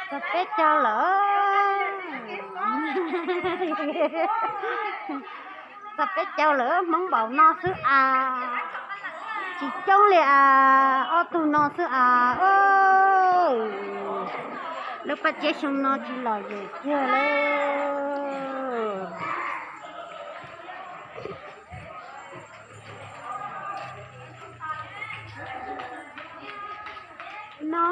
Txog peb caug lawm. Txog peb caug lawm, Hmoob npaum no xwb as. Tsis coob li as, ob tug no xwb as. Lub paj tseb xyoo no tsis lom zem kiag li. No,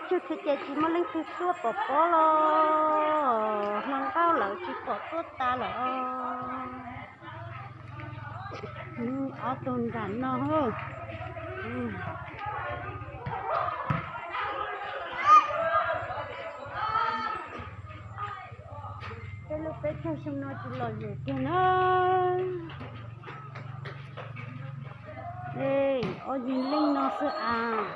tsuag ces tsis muaj leej twg tuaj pom pob los, hla nkauj lawm tsis pom tuaj tas lawm os. Ob tug nram no. Peb lub peb caug xyoo no tsis lom zem kiag na. Ob yig leej no xwb as.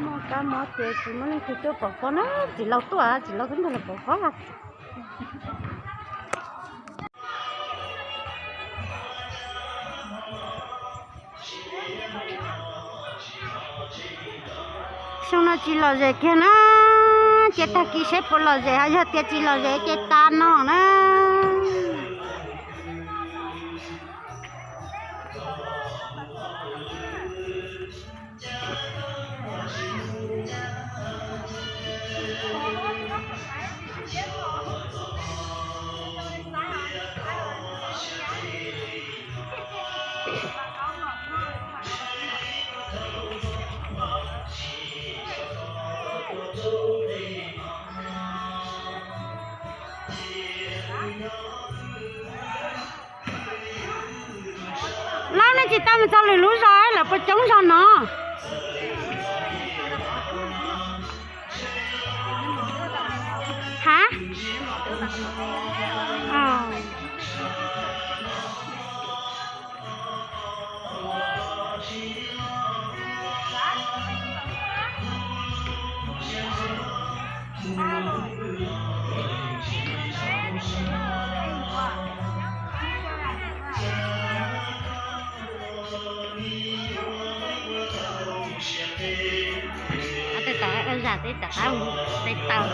Muaj kab mob ces tsis muaj leej twg tuaj pom pob na, txiv laus tuaj, txiv laus twb nrog lawv pom pob. Xyoo no tsis lom zem kiag na, ces tag kis seb puas lom zem, ho yog tias tsis lom zem ces tas no na. Lawv nej tsis tau mus txog lwm lub zos, lawv puas coob zog no? Hab? Tej tau zam tej tau qab tej tau.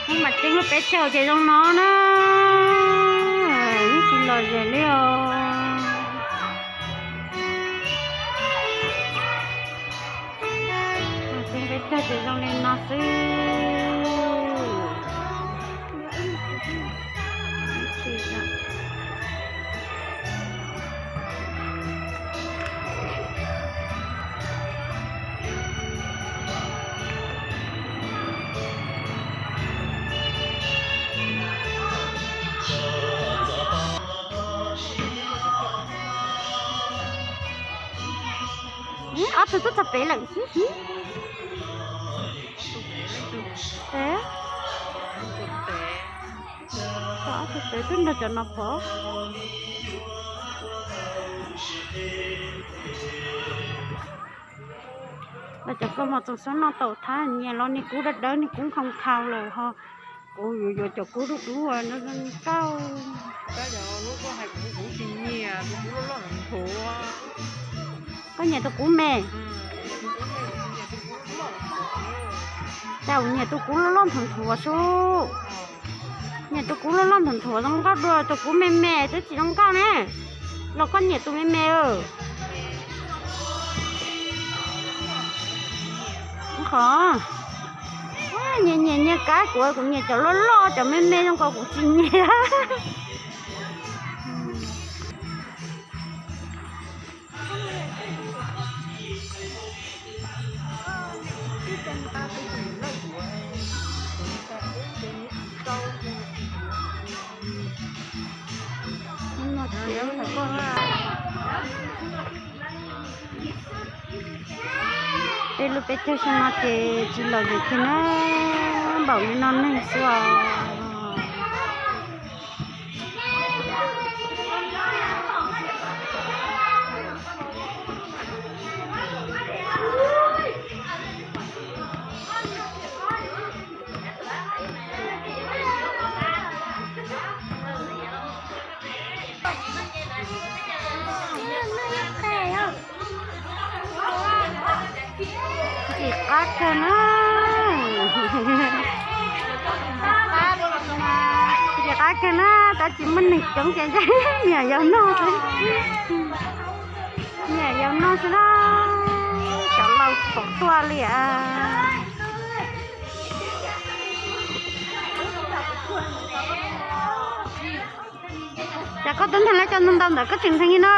Ub, mas tseeb lub peb caug ces zoo no na, yeej tsis lom zem li os. Mas tseeb peb caug ces zoo li no xwb. Ob tug tuaj txog pem lawm. Ob tug pem twb nrog cov no pov. Los cov kua mos txoom xub no tau thab nyias los niag kub dawb dawb niag kub nkhaus nkhaus lawm ho. Kuv yuav yuav cov kub dub dub ua nkauj. Koj nyiam tus kub me? Cas kuv nyiam tus kub loj loj nthuav nthuav sub. Nyiam tus kub loj loj nthuav nthuav zoo nkauj dua, tus kub me me twb tsis zoo nkauj ne. Los koj nyiam tus me me? Qhov nyias nyias nyias kab, kuv kuv nyiam cov loj loj, cov me me zoo ko kuv tsis nyiam. Lub peb caug xyoo no ces tsis los lawm thiab na, npaum li no neeg xwb os. Tsis qab kawg na. Tsis qab kawg na, tab sis muaj neeg coob ces ntshe me nyuam yaus noj xwb. Me nyuam yaus noj xwb na. Cov laus tsis pom tuaj li as. Cas koj twb nthe lawv cov ntau ntau ntawd koj tseem nthe li na?